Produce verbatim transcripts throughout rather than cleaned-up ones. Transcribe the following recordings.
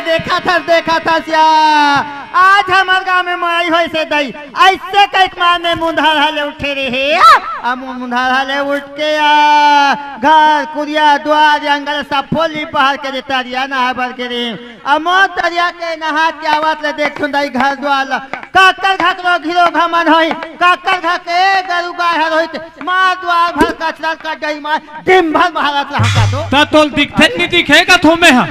देखत हस, देखत हस या, आज हमर गांव में मड़ई होइस हे दई, अइसे कहिके मार में मुंधार हले उठे रहे। अब मुंधार हले उठ के या, घर, कुरिया, दुआर, जंगल सब फोली बहार के दे तरिया नहाए बर गे रहे। अब मोर तरिया के नहा के आवत ले देखथों दई घर दुआर ला, काकर घकरो घिरो घमन होई, काकर घर के गरु गाय हर होई, ते मार दुआर भर कचरा कड्डई मार दिन भर बहारत रहा का तो। त तोल दिखथे नहीं दिखे का थो में हा?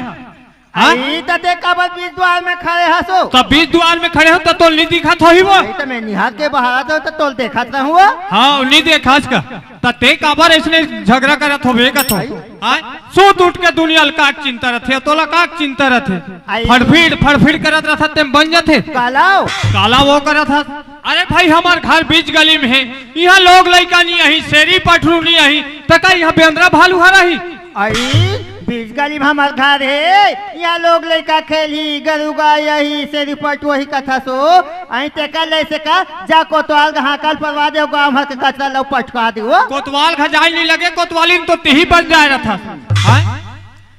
हाँ? आई त ते काबर बीच दुआर में खड़े हसो? त बीच दुआर में खड़े हो त तोल नहीं दिखत होही वो? आई त मैं निहार के बहारत हो त तोल देखत रहूं वो? हाँ, नहीं देखस का। त ते काबर इसने झगड़ा करत होबे का थो? आई? हाँ? सूत उठ के दुनिया ल काक चिंता रथे, तोला काक चिंता रथे। आई। फड़फिड़, फड़फिड़ करत रथस ते बन जाथे। कालाव। काला वो करत हस। अरे भाई, हमर घर बीच गली में हे, इहाँ लोग लइका नहीं आही, सेरी पठरू नहीं आही, त का इहाँ बेंदरा भालू हर आही? आई, बीच गली में हमर घर हे, इहाँ लोग लइका खेलही, गरु गाय आही, सेरी पठरू आही कथस ओ, आई तेकर ले से का, जा कोतवाल घाकल परवा देव, गांव भर के कचरा लो पटका देव। कोतवाल घजाई नहीं लगे, कोतवालिन तो तिही बन जाए रथस। हाँ?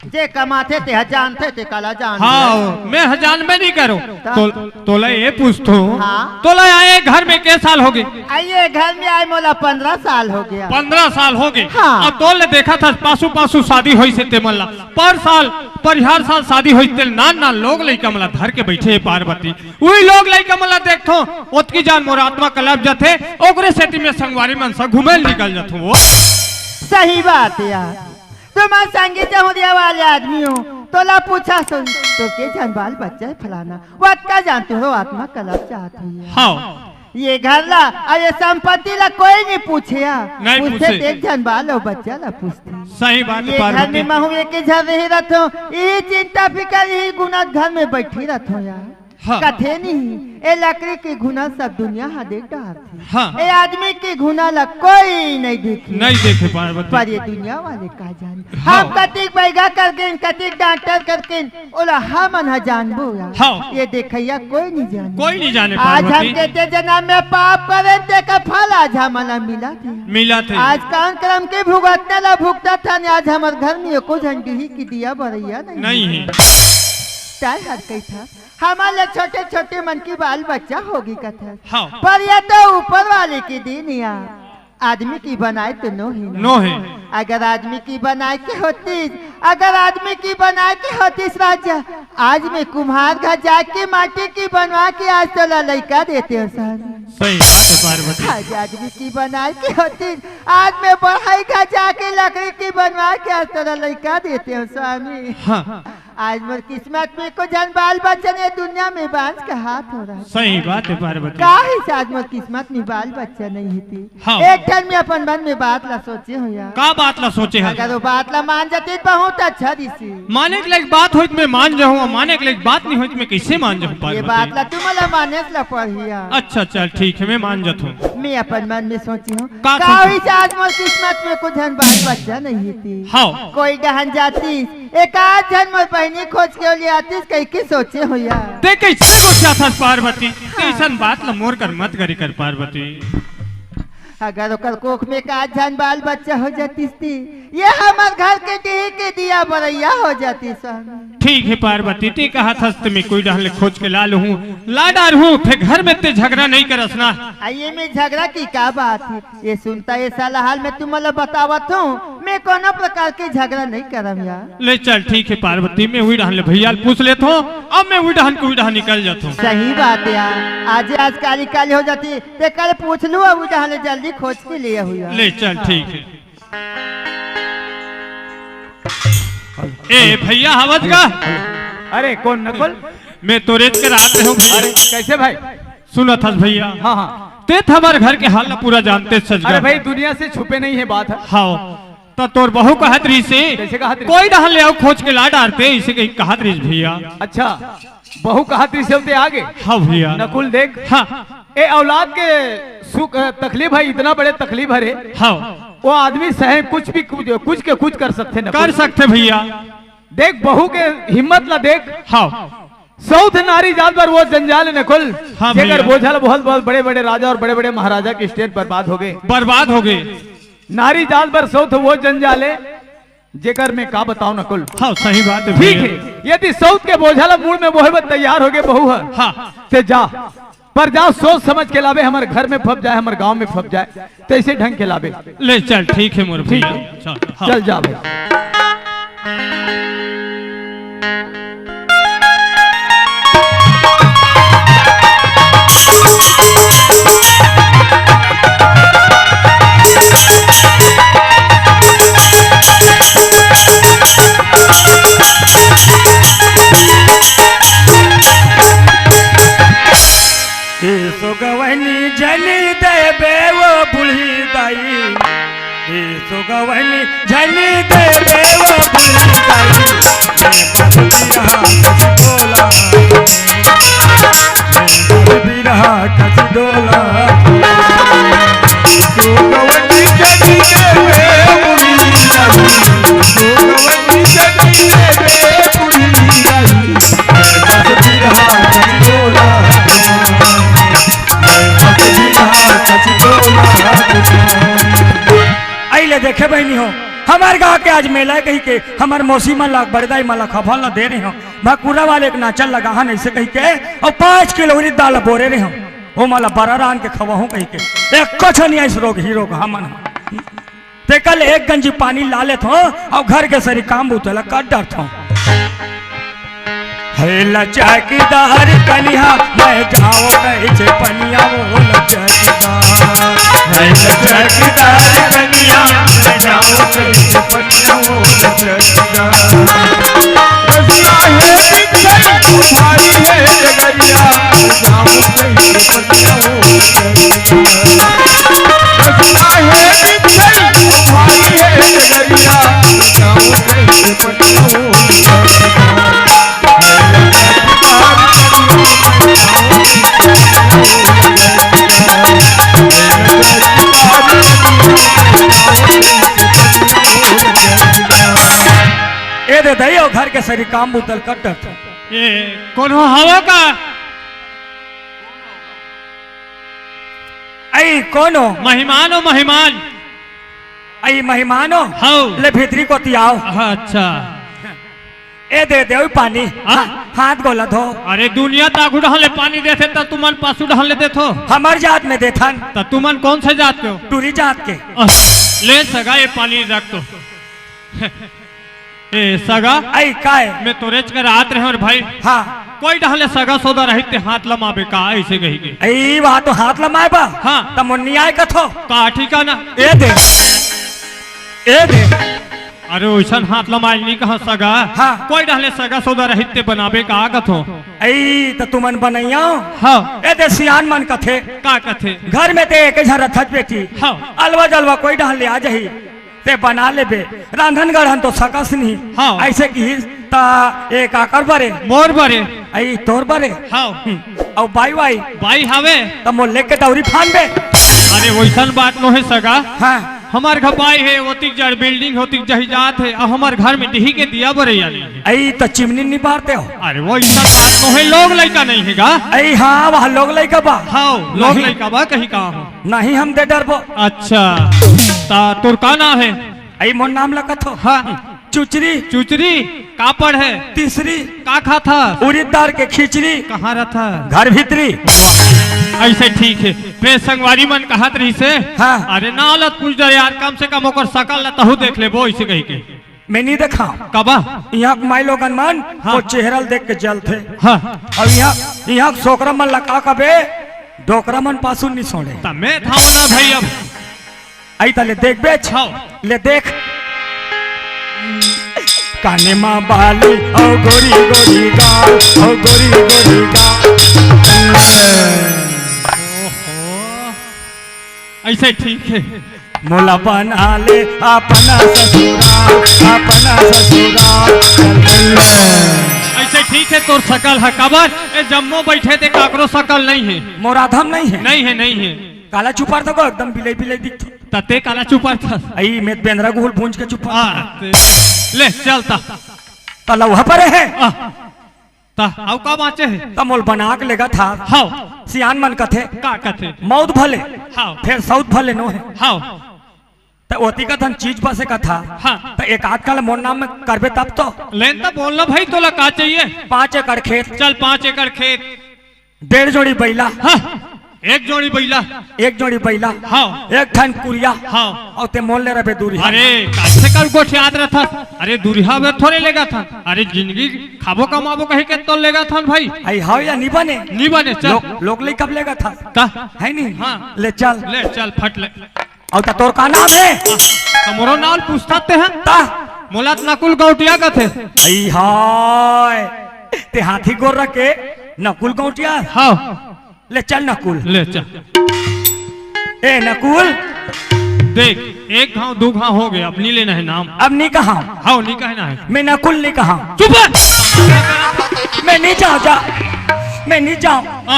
जे कमाथे ते ह जानथे, ते काला जानथे। हाँ, मैं ह जानबे नहीं करो। तब? तो, तोला ये पूछथों, हाँ? तोला आए घर में के साल होगे? आइए घर में आए मोला पंद्रह साल होगे। पंद्रह साल होगे? हाँ। अब तोल ले देखत हस, पासू पासू शादी होइस हे ते मन ला। पर साल, पर हर साल शादी होइस ते नान नान लोग लइका मन ला धर के बइठे हे पार्वती। उही लोग लइका मन ला देखथों, ओतकी जान मोर आत्मा कलप जाथे, ओकरे सेती मैं संगवारी मन से घूमे ल निकल जाथों वो। सही बात हे यार। तुमन संगी जहुरिया वाले आदमी हो, तोला पूछा सुन, तो के झन बाल बच्चा हे फलाना, वतका जान तुंहरो आत्मा कलप जात हे। हाँ। ये घर ला अउ ये संपत्ति ला कोई नहीं पूछे या। नहीं पूछे। पूछे तो एक झन बाल अउ बच्चा ला पूछथे। सही बात हे ये घर पार्वती। में महू एक झन रही रथों, यही चिंता फिकर, यही गुना घर में बइठी रथों यार। हाँ। कथे नहीं, ए लकड़ी के घुना सब दुनिया हा देख डारथे। हाँ। ए आदमी के घुना ला कोई नहीं देखे। नहीं देखे पार्वती। पर ये दुनिया वाले का जाने। हाँ। हम कतिक बैगा करकेन, कतिक डॉक्टर करकेन, ओला हमन हा जानबो यार। हाँ। ये देखइया कोई नहीं जाने। कोई नहीं जाने आज हम पार्वती। केते जनम में पाप करेन, तेकर फल आज हमन ला मिलत हे। मिलत हे। आज कौन कर्म के भुगतना ला भुगतत हन, आज हमर घर में एको झन डिही के दिया बरइया नहीं। नहीं हे। तैं हर कहिथा, हमर ले छोटे-छोटे मन के बाल बच्चा होगे कथस। हाँ। पर ये तो ऊपर वाले के देन या। आदमी के बनाए तो नोहे ना। नोहे। अगर आदमी के बनाए के होतिस, अगर आदमी के बनाए के होतिस राजा, आज मैं कुम्हार घर जाके माटी के बनवा के आज तोला लइका देतेंव स्वामी। सही बात हे पार्वती। आज आदमी के बनाए के होतिस, आज मैं बढ़ई घर जाके लकड़ी के बनवा के आज तोला लइका देतेंव स्वामी। हाँ। आज मोर किस्मत में एको झन बाल बच्चा नहीं, दुनिया में बांझ के हाथ हो रहा। सही बात हे पार्वती। काहे से आज मोर किस्मत में बाल बच्चा नहीं हे ते? हाँ। एक ठन में अपन मन में बात ला सोचे हों यार। का बात ला सोचे हस? अगर वो बात ला मान जाते तो बहुत अच्छा रहिसे। माने के लायक बात होई त मैं मान जाहूँ, माने के लायक बात नहीं होई त मैं कइसे मान जाहूँ ये पार्वती? बात ला तुमन ला माने ला पड़ही यार। अच्छा चल ठीक हे, मैं मान जाथों। मैं अपन मन में सोचे हों, का का सोचे? होइस आज मोर किस्मत में एको झन बाल बच्चा नहीं हे ते। हाँ। कोई डहन जातिस, एकाध झन मोर बहिनी खोज के ले आतिस कहिके सोचे हों यार। ते कइसे गोठियाथस पार्वती? ते हाँ। अइसन बात ला मोर कर मत करे कर पार्वती। अगर ओकर कोख में एकाध झन बाल बच्चा हो जातिस ते, ये हमर घर के डिही के दिया बरइया हो जातिस स्वामी। ठीक हे पार्वती, ते कहत हस त मैं कोई डहन ले खोज के ला लूहूँ, ला डारहूँ, फेर घर में ते झगड़ा नहीं करस ना। आ ये में झगड़ा के का बात हे? ये सुनता ये साला हाल मैं तुमन ला बतावत हों, मैं कोनो प्रकार के झगड़ा नहीं करंव यार। ले चल ठीक हे पार्वती, मैं उही डहन ले भइया ल पूछ लेथों, अब मैं उही डहन के उही डहन निकल जाथों। सही बात हे यार, आज आज काली काली हो जाती, तेकर पूछ लूँ, अब उही डहन ले जल्दी खोज के ले आहूँ यार। ले चल ठीक हे। ए भइया, हवस का? अरे कौन नकुल? मैं तोरेच के रात रहे हों भइया। अरे कइसे भाई? सुनत हस भइया? हाँ, हाँ। ते त हमर घर के हाल ला पूरा जानते सजगा। अरे भाई, दुनिया से छुपे नहीं हे बात हे। हाँ, त तोर बहू कहत रहिसे, कइसे कहत रहिसे? कोई डहन ले अउ खोज के ला डारते, अइसे कहिके कहत रहिस भइया। अच्छा, बहू कहत रहिसे ते आगे? हाँ भइया। नकुल देख, हाँ। ए औलाद के सुख, तकलीफ हे, इतना बड़े तकलीफ हे रे। हाँ। वो आदमी सहे कुछ भी, कुछ, कुछ के कुछ कर सकथे नकुल। कर सकथे भइया। देख बहू के हिम्मत ला देख। हाँ। सौत नारी जात बर वो जंजाल हे नकुल, हाँ जेकर भइया। बोझल बहुत, बहुत बड़े-बड़े राजा अउ बड़े-बड़े महाराजा के state बर्बाद होगे। बर्बाद होगे। नारी जात बर सौत वो जंजाल हे, जेकर मैं का बताओ नकुल। हाँ, सही बात है ठीक भैया। है, यदि सौत के बोझा ला मुड़ में बोहे बर तैयार हो गए बहू ह, हाँ। ते जा, पर जा सोच समझ के लाबे, हमर घर में फब जाए, हमर गांव में फब जाए, तैसे ढंग के लाबे। ले चल, ठीक है मोर ठीक भैया। है। चल, हाँ। चल जा भाई। ए सोगवनी जनी देबे वो बूढ़ी दाई, ए सोगवनी जनी देबे वो बूढ़ी दाई, ए बस बिरहा कस बोला, ए बस बिरहा कस डोला। सोगवनी जनी देबे बूढ़ी दाई, सोगवनी जनी देबे बूढ़ी दाई। आई ले देखे बहिनी हो, हमर गांव के आज मेला है कही के, हमर मौसी मन ला, बड़दाई मन ला खबर ला दे रहे हो, भकुरा वाले एक नाचल लगा हन ऐसे कही के, और पाँच किलो उड़ीद दाल बोरे रहे हो, वो मन ला बरा रान के खवाहूं कही के, एक कछ नहीं आइस रोग ही रोग हमन। तेकर ले एक गंजी पानी ला लेथों अउ घर के सरी काम बूता ला कर डरथों। हे लचकदार कनिहा, मैं जाओ कइसे पनिया वो लचकदार। हे लचकदार कनिहा, मैं जाओ कइसे पनिया वो लचकदार। रसिया हे बिछई तुम्हारी है डगरिया, जाओ कइसे पनिया वो लचकदार। ए दे दई, ओ घर के सरी काम बूता ल कर डरथों। ए, कोनो हवो का? अई, कोनो? मेहमान हो, मेहमान। अई, मेहमान हो? हव। ले, भीतरी कोती आव। हाँ, अच्छा। ए दे दे, ओई पानी। हाँ? हा-, हाथ गोला धो। अरे, दुनिया त आगू डहन ले पानी देथे, त तुमन पासू डहन ले देथो। हमर जात में देथन। त तुमन कौन से जात के हो? टूरी जात के। अह, ले सगा, ये पानी रख तो। ए सगा, अई काय? मैं तोरेच कर आत रहे और भाई। हाँ। कोई डहले सगा सौदा रहित ते हाथ लमाबे का, ऐसे कही के। अई, वहाँ तो हाथ लमाए बा। हाँ। त मोर नी आय कथो। का ठीक है ना? ए दे। ए दे। अरे, ओइसन हाथ लमाए नी कहा सगा। हाँ। कोई डहले सगा सौदा रहित ते बनाबे का कथो। अई, त तुमन बनैया हो? हाँ। ए दे, सियान मन कथे। का कथे? घर में ते एक झन रथच बेटी। हाँ। अलवा जलवा कोई डहले आ जाही। ते बना लेबे, रांधन गढ़न तो सकस नहीं। हाँ। ऐसे किहिस, त ए काकर बरे? मोर बरे। अई तोर बरे? हाँ। हम्म। अउ बाई वाई? बाई हवे। त मोर लेके दौरी फान बे। अरे वैसन बात नो हे सगा। हाँ। हमार घर बाई हे, ओतिक जड़ बिल्डिंग होतिक जही जात हे, अउ हमार घर में डिही के दिया बरे यानी। अई त चिमनी नी बारते हो? अरे वैसन बात नो हे, लोग लइका नहीं हे गा। अई हाँ, वहाँ लोग लइका बा। हाँ, लोग नहीं। लइका बा कहीं का हो। नहीं हम दे डरबो। अच्छा, ता तोर का नाम हे? अई मोर नाम ला कथो। हाँ। चुचरी। चुचरी, का पढ़े? तीसरी। का खाथा? उड़ीद दार के खिचड़ी। कहाँ रथा? घर भीतरी। ऐसे ठीक हे। प्रेस संगवारी मन कहत रहिसे। हाँ। अरे ना लत पूछ डर यार, कम से कम ओकर सकल ला तहु देख लेबो, ऐसे कही के। मैं नहीं देखा। कबा? यहाँ के माई लोगन मन हाँ। वो चेहरा ल देख के जलथे। हाँ। अउ यहाँ, यहाँ के सोकरा मन ला का कबे, डोकरा मन पासू नहीं सोड़े। त मैं थाव ना भाई अब। अई त ले देख बे। हाँ। ले देख। काने मा बाली, ओ गोरी गोरी गाल, ओ गोरी गोरी गाल। ओहो। ऐसे ठीक हे। मोला बना ले अपना ससुराल, अपना ससुराल। ऐसे ठीक हे तोर सकल ह, काबर ए जम्मो बैठे ते काकरो सकल नहीं हे। मोर आधम नहीं हे। नहीं हे, नहीं हे। काला चुपार थको, एकदम बिलाई बिलाई दिखथो। त ते काला चुपार थस? अई मैं बेंदरा गुहुल भूंज के चुपार। हाँ, ते-, ले चल ता। त लौहा परे हे। आ। त अउ का बाँचे हे? त मोल बना के लेगथस। हाँ। सियान मन कथे। का कथे? मौत भले। हाँ। फेर सौत भले नो हे। हाँ। त ओती कथन चीज बसे कथा। हाँ। त एक आध कन मोर नाम में करबे तब तो। लेन त बोल ना भाई, तोला का चाहिए? पाँच एकड़ खेत। चल, पाँच एकड़ खेत। डेढ़ जोड़ी बइला। हाँ, एक जोड़ी बइला। एक जोड़ी बइला। हाँ। एक ठन कुरिया। हाँ। अउ ते मोल ले रबे दूरिहा। अरे, कैसे कर गोठियात रहथस? अरे, दूरिहा में थोरे लेगथन। अरे, जिंदगी खाबो कमाबो कहि के तो लेगथन भाई। अई हव या नी बने? नी बने, चल। लोग, लोग लइका बर लेगथस। त? है नी? हाँ। ले चल। ले चल, फट ले। अउ त तोर का नाम हे? त मोरो नाम पूछथस तेहा? त? मोला त नकुल गौंटिया कथे। अई हाय, ते हाथी गोड़ रखे नकुल गौंटिया? हाँ। ले चल नकुल। ले चल। ए नकुल। देख, एक घांव, दू घांव हो गया, अब नी लेना हे नाम। अब नी कहा। हाँ, नी कहना हे। मैं नकुल नी कहा। चुप रह। मैं नी जांव, जा। मैं नी जांव। आ,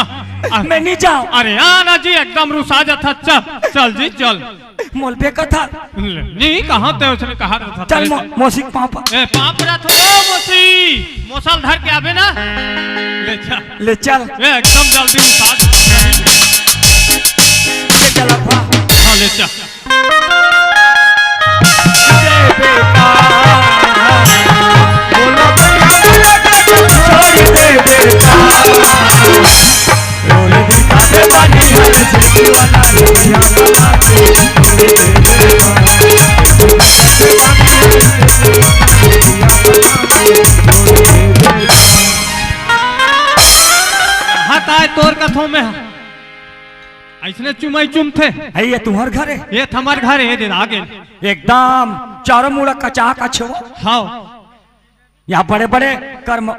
आ। मैं नी जांव। अरे, आ ना जी, एकदम रुसा जाथस। चल, चल जी, चल। मोल फेंकथस। ले, नी कहा ते, उसने कहा था, चल, मो-, मौसी के पाँव पर। ए, पाँव पर आ तो, ओ मौसी, मोसल धर के आबे ना। ले चल। ले चल। ए, एकदम जल्दी उतार। ले चल, अब्बा। हाँ, ले चल। हाथ आए तोर कथों में। अइसने चुमई चुमथे। ए, ये तुम्हर घर हे? ये त हमर घर हे, दे आगे। एकदम चारों मुड़ा कचाकच हो। हाँ। यहाँ बड़े-बड़े करम-,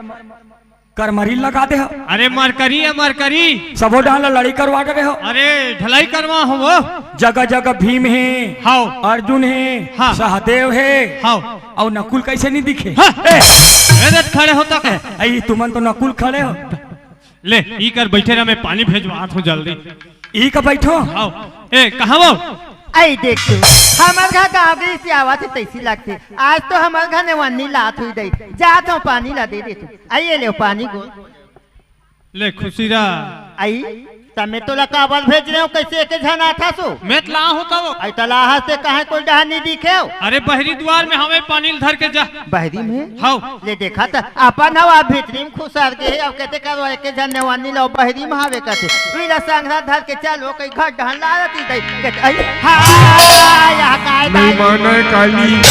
करमरी लगा दे हो। अरे मरकरी हे, मरकरी। सबो डाहर ला लड़ई करवा डरे हो। अरे ढलाई करवा हो वो। जगह जगह भीम हे, हाँ। अर्जुन हे, हाँ। सहदेव हे, हाँ। अउ नकुल कइसे नी दिखे? हाँ। ए, ए, देख खड़े हो तो। ए, अई तुमन तो नकुल खड़े हो। ले, ई कर बइठे रह, मैं पानी भेजवात हूँ जल्दी। ई का बइठो? हाँ। ए, कहाँ वो? अई देख तू, हमर घर गाँव गइसे आवत हे तइसे लगथे। आज तो हमर घर नेवन्नी लात होही दई। जात हूँ पानी ला दे दे तू। अई ये ले पानी गो। ले खुशी रह। अई, त मैं तोला काबर भेज रहे हूँ, कइसे एके झन आथस ओ? मैं त ला हूँ त वो। अई त ला हस ते कहाँ कोई डहर नी दिखे हो? अरे बहरी दुवार में हवे, पानी ल धर के जा। बहरी में? हव। ले देखा त, अपन हव, अब भीतरी में खुसर गे हे, अब कथे करो एके झन नेवन्नी लाव, बहरी में हवे कथे। उही ला संघरा धर के चल, ओ कहीं घर डहर ला रही दई। कथे, अई, हाँ, यहाँ काय नहीं दाई? माने काली।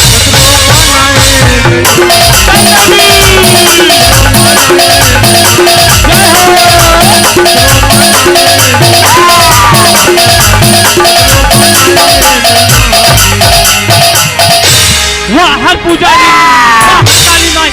वाह, हर पुजारी, वाह, काली माई।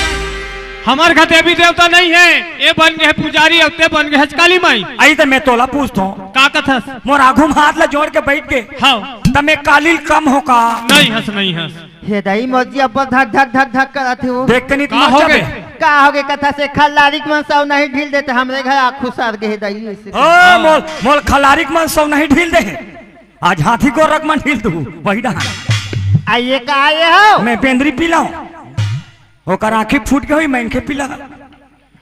हमर घर देवी देवता नहीं हे, ए बन गे हे पुजारी, अउ ते बन गे हस काली माई। अई त मैं तोला पूछत हूँ। का कथस? मोर आगू में हाथ ला जोड़ के बइठ गे। हाँ। त मैं काली ल कम हों का? नहीं हस, नहीं हस। हे दई मोर जी, अब धक धक धक धक करत हे वो। देख के नी का हो गे? का हो गे? कथस ए खल्लारी के मन सव नहीं ढील देते, हमरे घर आ खुसर गे हे दई अइसे। ओ, मोल, मोल खल्लारी के मन सव नहीं ढील दे हे। आज हाथी गोरख मन ढील दू, वही डहर। आ ये का आए हो? मैं बेंदरी पीला हूँ। ओकर आँखी फूट गे होही, मैं इनके पीला।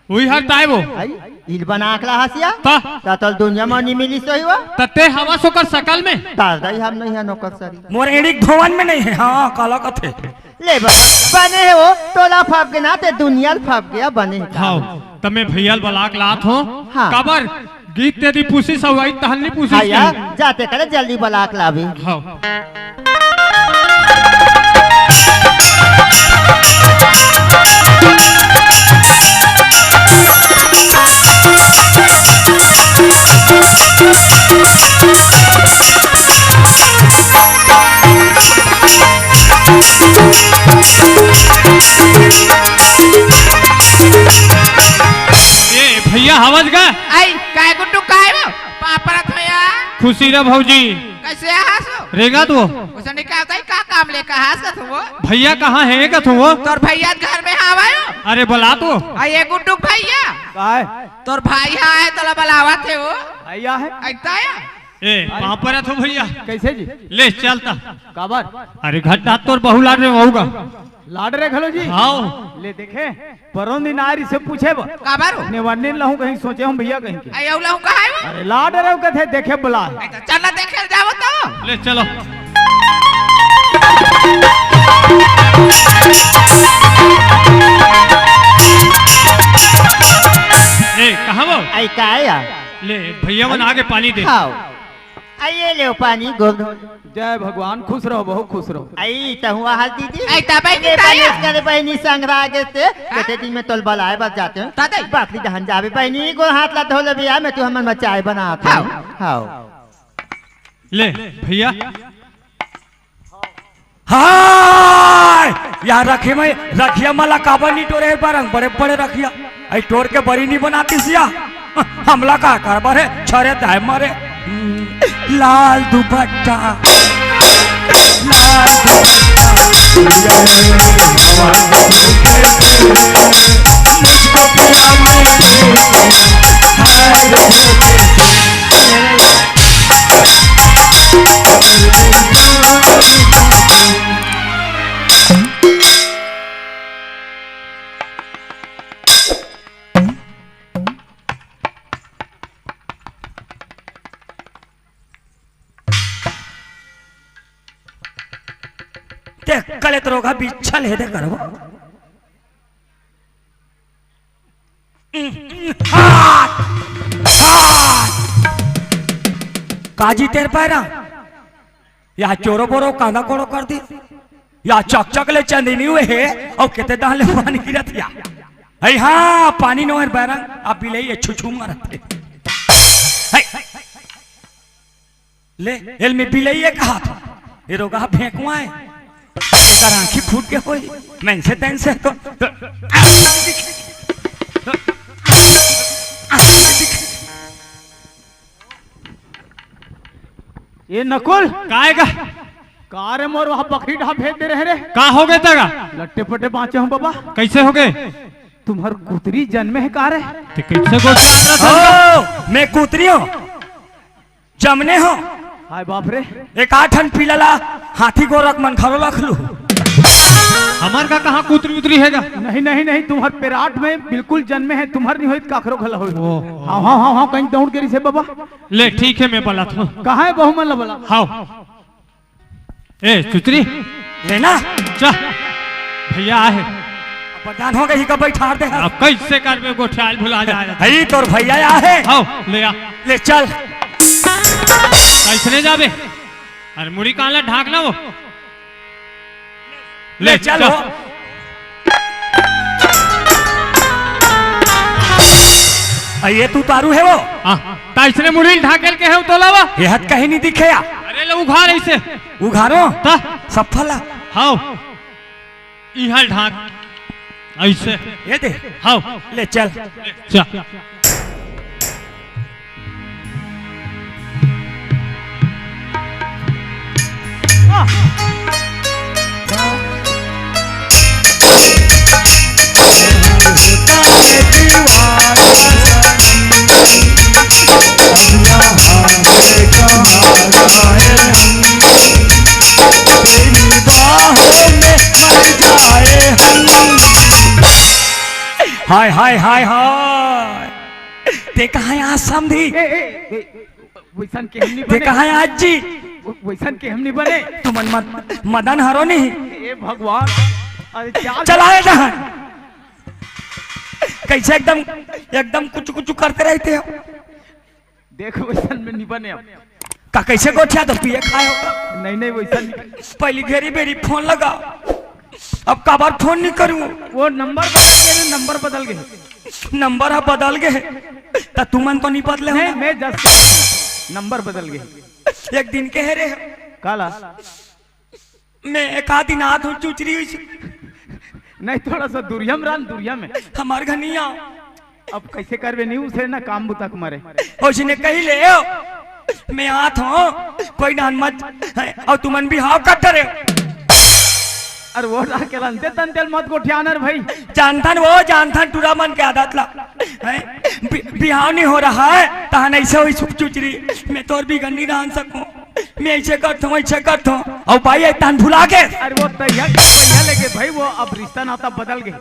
उही हर ताय वो। अई, इल बना के ला हस या? ता। ता तोला दुनिया में नी मिलिस होही वो। त ते हवस ओकर सकल में। तार दई हम नहीं हे नौकर सरी। मोर एड़ी के धोवन में नहीं हे, हाँ, काला कथे। ले बा, बने हे वो, तोला फप गे ना, ते दुनिया ल फप गे, बने हे। हाँ, त मैं भैया ल बला के लात हूँ। हाँ। काबर? गीत ते दी पूछिस अउ अई तहन नी पूछिस हाँ यार, कहीं। जाते करे जल्दी बला के लाबे। हाँ। ए भैया, हवस गा? अई, काय गुड्डू, काय वो? पापरत हो यार। खुशी रह भौजी। कइसे हस वो? रेंगत वो। ओइसने का, का काम ले कहास का तू वो? भैया कहाँ हे का तू वो? तोर भैया घर में हवय वो। अरे बला तो। अई ये गुड्डू भैया। काय? तोर भाई हे, तोला बलावत हे वो। भैया हे? अइता हे? ए, अरे। पाँव परत हों भैया। कइसे जी? ले चल त। काबर? अरे घर डाहर तोर बहू लाड रेंगत होही गा। लाड रेंगत होही जी? हाँ। ले देखे, परों दिन आय रिहिस पूछे बर। काबर? नेवन्नी ल लाहूँ कहिके सोचे हों भैया कहिके। अई अउ लाहूँ कहाय वो? अरे लाड रेंगत होही कथे, देखे बला। अई त चल ना देखे ल जावत हो। ले चलो। ए, कहाँ वो? आई का है यार? ले, भैया मन आगे पानी दे। खाओ। आइए, ले पानी, गोविंद। जय भगवान, खुश रहो बहू, खुश रहो। आई, त हुआ हाल दीदी? आई, त बहिनी, अरे, ताई। बहिनी, करे बहिनी संग रह गे से, हाँ? कते दिन में तोल बलाए बस जाते हैं। ताते। बाकरी दहन जाबे बहिनी, गोड़ हाथ ला धो ले भैया, मैं तू हमन बचाए बनात हूँ। हाँ। हाँ। ले, भैया। हाय! यार रखिया में, रखिया मला काबर नी टोरे हे बरंग, बड़े बड़े रखिया। आई टोर के बरी नी बनातिस या। हमला का करबर हे, छरे दाय मरे। लाल दुपट्टा, लाल दुपट्टा। मुझको पिया मेरे हाय रे। देख, कले तो रोगा बिच्छल हे, देख करबो। हाथ! हाथ! काजी तेर पैरा? या चोरो बोरो कांदा कोड़ो कर दी। या चकचक ले चंदनी हुए हे, अउ केते दान ले पानी गिरत या। हे हाँ, पानी नोहर बैरंग, अब बिलई ये छुछू मारत हे। हे, ले, एल में बिलई ये कहा था। ये रोगा फेंकवा है। एकर आँखी फूट के होई। मैं से तैन से तो, तो, ये नकुल। काय का? का रे मोर वहाँ बकरी ढाब भेज दे रहे रे। का हो गए तेरा? लट्टे पट्टे बाँचे हूँ बाबा। कैसे हो गए? तुम्हर कुतरी जन्मे हे का रे? ते कैसे गोठियात रहा था? ओ, मैं कुतरी हूँ। जमने हो। हाय बाप रे। एक आठन पीला ला, हाथी गोरख मन घरो रख लू। हमार का कहाँ कुतरी उतरी है जा? नहीं, नहीं, नहीं, तुम्हर पेराट में बिल्कुल जन्मे हे, तुम्हर नहीं होई त काकरो घला होई। ओ। हाँ, हाँ, हाँ, हाँ, कहीं दौड़ के रिसे बाबा। ले, ठीक है, मैं बलात हूँ। कहाँ है बहू मन ला बला? हाव। ए, चुचरी। लेना। चल। भैया आहे। अब बदान हो गई का बैठार दे। अब कैसे करबे गोठियाल भुला जाए। हई तोर भैया आहे। हाव, ले आ। ले चल। कैसने जाबे? अरे मुड़ी कान ला ढांक ना वो। ले, ले, चल चल। हो। आ, ये तू तारू है वो? हाँ, ता इसने मुड़ी ढाकेल के है तोला वो? ये हत कहीं नहीं दिखे या। अरे ले उघार ऐसे। उघारो? ता? सफला। हाव। इहल ढाक। ऐसे। ये दे। हाव। ले चल। चल। हाय, हाय, हाय, हाय। ते कहाँ है आज समधी? ए, ए, ए, वैसन के हम नहीं ते बने। कहाँ है आज जी? वैसन के हम नहीं बने। तुमन मद-, मदन हरो नहीं। ए भगवान। अरे क्या चलाए जहाँ। कैसे एकदम, एकदम कुछ कुछ करते रहते हो। देख, वैसन में नहीं बने अब। का कैसे गोठिया तो पिए खाए हो? नहीं, नहीं, वैसन नहीं। पहली घेरी बेरी फोन लगा, अब काबर फोन नहीं करूँ? वो नंबर बदल गए, नंबर बदल गए। नंबर ह बदल गए, त तुमन तो नहीं बदले हो नहीं, ना? मैं जस्ट नंबर बदल गए। एक दिन के है रे। काला? मैं एक आध दिन आत हूँ चुचरी हुई। नहीं, थोड़ा सा दुरिया में रह, दुरिया में। हमार घर नहीं आओ। अब कैसे करबे नहीं उसे ना काम बुता के मारे। उसने कही ले, मैं आत हूँ, कोई डान मत, और तुमन भी हाव कट रहे। अरे वो रहा के रंते तंतेल मत गोठियानर भाई। जानथन वो, जानथन टूरा मन के आदत ला। हैं? बि-, बिहाव नहीं हो रहा है, तहन ऐसे हुई सुप चुचरी। मैं तोर भी गंदी डान सकूं। मैं ऐसे करता हूँ, ऐसे करता हूँ। और भाई, ये तहन भुला के। अरे वो तैयार, तैयार लेके भाई, वो अब रिश्ता नाता बदल गए।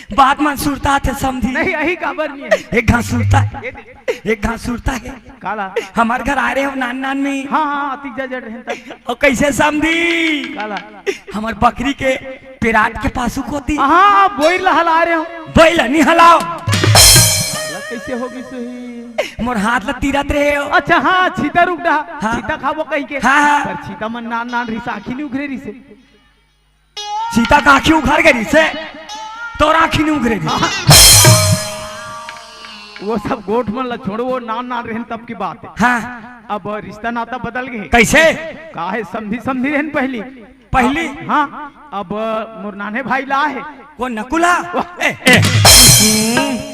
बात मन सुरता थे समधी। नहीं, यही काबर नहीं है। एक घास सुरता, ये दे। एक घास सुरता है। काला? हमर घर आए रहे हो नान नान में। हाँ, हाँ, अतिक जा जड़ रहे हैं तब। और कैसे समधी? काला? हमर बकरी के पेराट के पासू कोती। हाँ, बोइर ला हला रहे हो। बोइर ला नहीं हलाओ। काला, कैसे होगी सही? मोर हाथ ला तीरत रहे हो। अच्छा, हाँ, छीता रुक रहा। हाँ। छीता खाबो कहीं के। हाँ, हाँ। पर छीता मन नान नान रिस, आँखी नहीं उघरे रिसे। सीता का आँखी उघर गे रिसे, तोर आँखी नहीं उघरे रिसे। वो सब गोठ मन ला छोड़ो, वो नान नान रहन तब की बात है। हाँ। अब रिश्ता नाता बदल गए। कैसे? काहे समधी समधी रहन पहली। पहली? हाँ, अब मोर नाने भाई ला है। वो नकुला? वाह। ए, ए। हम्म।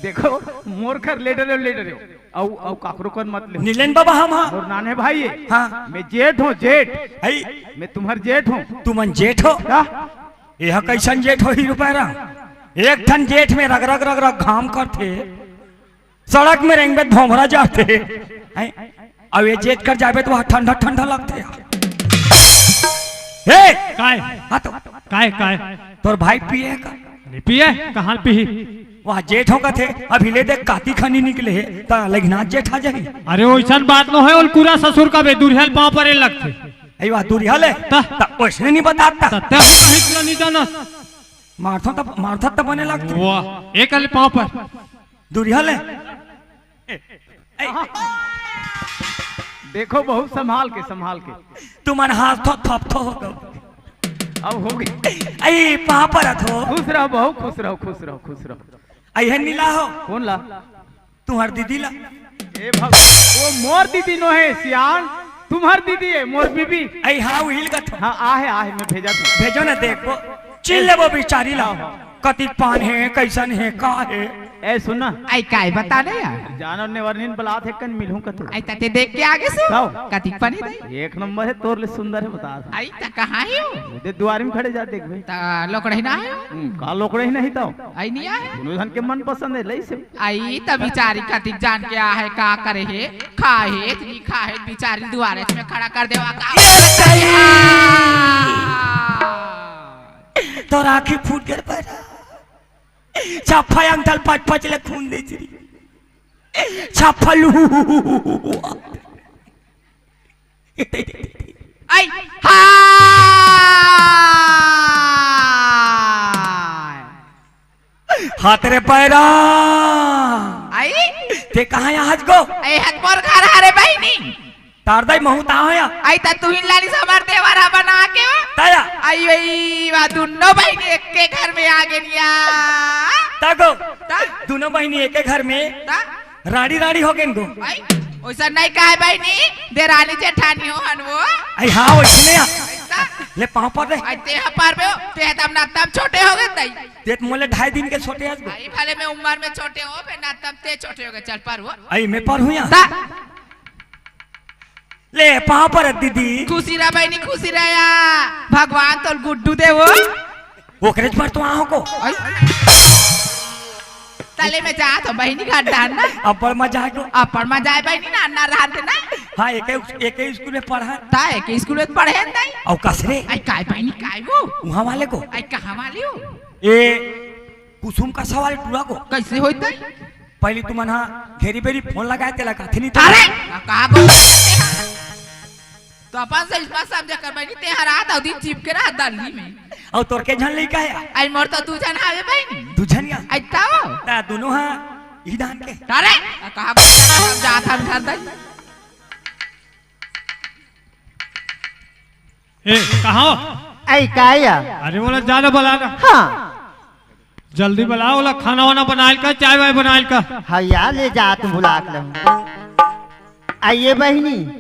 देखो, मोर घर ले डरे, ले डरे। अउ, अउ काकरो कर मत ले। नीलेन बाबा हम हाँ। मोर नाने भाई है। हाँ। मैं जेठ हूँ, जेठ। हई। मैं तुम्हार जेठ हूँ। तुमन जेठ हो? का? यह कैसन जेठ हो हीरो पैरा? एक ठन जेठ में रग रग रग रग घाम करथे, सड़क में रेंगबे धोमरा जाथे। हैं? अब ये जेठ कर जाबे तो वहाँ ठंडा ठंडा लगथे। हे! काय? हाँ तो। काय, काय? तोर भाई पिए का? नहीं पिए, कहाँ पीही? वह जेठ हो कथे, अभी ले देख काती खनी निकले हे, त लघिना जेठ आ जाही। अरे वैसन बात न होय, ओल कुरा ससुर का बे दुरिहा ल पाँव परे लगथे। अई वाह, दुरिहा ले? त? त ओइसने नहीं बताता। त ते कहीं ला नहीं जानस। मारथो त, मारथो त बने लगथे। वाह, एक ले पाँव पर। दुरिहा ले? ए, ए। देखो बहुत संभाल के, संभाल के। तुमन हाथ थो थप थो हो गो। अब हो गई। अई पाँव परत हो। खुश रहो बहू, खुश रहो, खुश रहो, खुश रहो। अइहन नी ला हो। कौन ला? तुम्हार दीदी ला। ए भग-, वो मोर दीदी नो है सियान, तुम्हार दीदी है मोर बीबी। अई हाँ, उहिल का थो। हाँ, आहे, आहे, मैं भेजा थो। भेजो ना, देखो। चिल लेबो बिचारी ला। हाँ, हाँ। कतिक पान हे, कैसन हे, का हे? ए, सुन ना। आई काय बता दे यार। जानो ने वरनीन बलात हे, कन मिलहूं कतू। आई तते देख के आगे सु। कतिक पानी दे? एक नंबर हे, तोर ले सुंदर हे, बता। आई त कहाँ हे वो? दे दुआरी में खड़े जा देखबे। त लोकड़ही ना हे वो? हम्म, का लोकड़ही नहीं तो? आई नहीं आहे? दोनों जन के मन पसंद हे, लई से। आई त बिचारी कतिक जान के आहे, का करे हे, खाहे, इतनी खाहे, बिचारी दुआरे में खड़ा कर देवा का? तोर आँखी फूट गे पैरा। छाफा अंगठा ल पच पच ले खून दे चरी। छाफा लू। आई, हाय। हाथ रे पैरा। आई? ते कहाँ आज गो? ए हत मोर घर हरे बहिनी। तारदाई महू ता होया। आई त तुहिन लानी से हमर देवर हा बना के हो। ताया। आई, आई, वा दुनो बहिनी एक के घर में आ गेनिया। तागो। ता? दुनो बहिनी एक के घर में। ता? राड़ी राड़ी हो गेन गो। आई, ओइसा नहीं कहे बहिनी, देरानी जेठानी हो हन वो। आई हाँ, ओइसने आ। ऐसा? ले पाँव पर दे। आई ते हा पर बे, ते हा तब ना तब छोटे हो गए तई। ते त मोले ढाई दिन के छोटे हस गो। आई भले मैं उम्र में छोटे हो, फिर ना तब ते छोटे हो गए, चल पर वो। आई मैं पर हूँ या। ता? ले, पाँव परत दीदी। खुशी रह बहिनी, खुशी रह या। भगवान तोल गुड्डू दे वो। ओकरे पर तो आहो को। आई। तले में जा तो बहिनी घर डाल ना। अब्बड़ मजा आए को। अब्बड़ मजा आए बहिनी ना, ना रहते ना। हाँ, एके, एके स्कूल में पढ़ा। ता एके स्कूल में पढ़े नहीं। अउ कसरे? आई काय बहिनी, काय वो? वहाँ वाले को। आई कहाँ वाली हो? ए, कुसुम का सवाल टूरा को। कैसे होता है? पहली तुमन हा घेरी बेरी फोन लगाए तेला कथे नहीं तो। अरे, का बोल? तो अपन से इसमा समझा कर बहिनी, ते हरा था दिन चिपके रहा दल्ली में। अउ तोर के झन लइका हे? आई मोर तो दू झन हावे बहिनी। दू झन या? आई ताओ। ता दोनों हा ई दान के। अरे, का बोल? जात हम घर दई। ए, कहाँ हो? आई, का या? अरे, बोला, जा ना, बुला ना। हाँ। जल्दी बुला, बोला, खाना वाना बनाइल का, चाय वाय बनाइल का। हाँ यार, ले जा, तुम बुला के लाऊं। आइए बहिनी,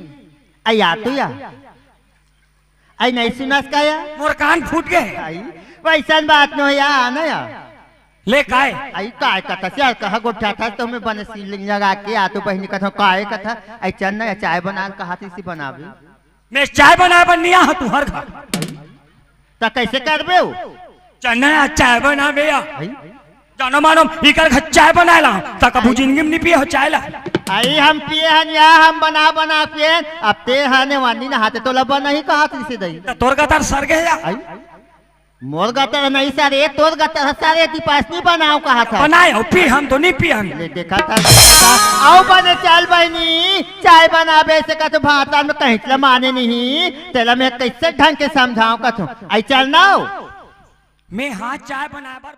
आई आ तो या। आई नहीं सुनस का या? मोर कान फूट गए। आई, वैसन बात नो या, आना या। ले काय? आई काय कथा से, कहा गोठा था तो मैं बने सीलिंग लगा के आ तो बहिनी कथा काय कथा, आई चल ना, चाय बना, कहा थी सी बनावे। मैं चाय बनाए बर नहीं आहा तुहर घर। त कैसे करबे हो? चना चाय बनाबे या। आई? जानो मानो, इकर घर चाय बनाए ला, त कभू जिंदगी में नहीं पिए हो चाय ला। आई हम पिए हन या, हम बना बना पिए हन, अब ते हने वानी ना हाथे तोला बना ही कहा थी से दई। त तोर का तार सर गए या? आई? मोर गतर नहीं सारे, तोर गतर ह सारे, दीपासनी बनाव कहा था। बनाए हो, पी हम तो नहीं पी हम। ले देखा था। आओ बने चाल बहिनी, चाय बनाबे से कछु भाषा में कहीं चला माने नहीं, तेला मैं कैसे ढंग के समझाव कछु। आई चल ना। मैं हाँ चाय बनाए बर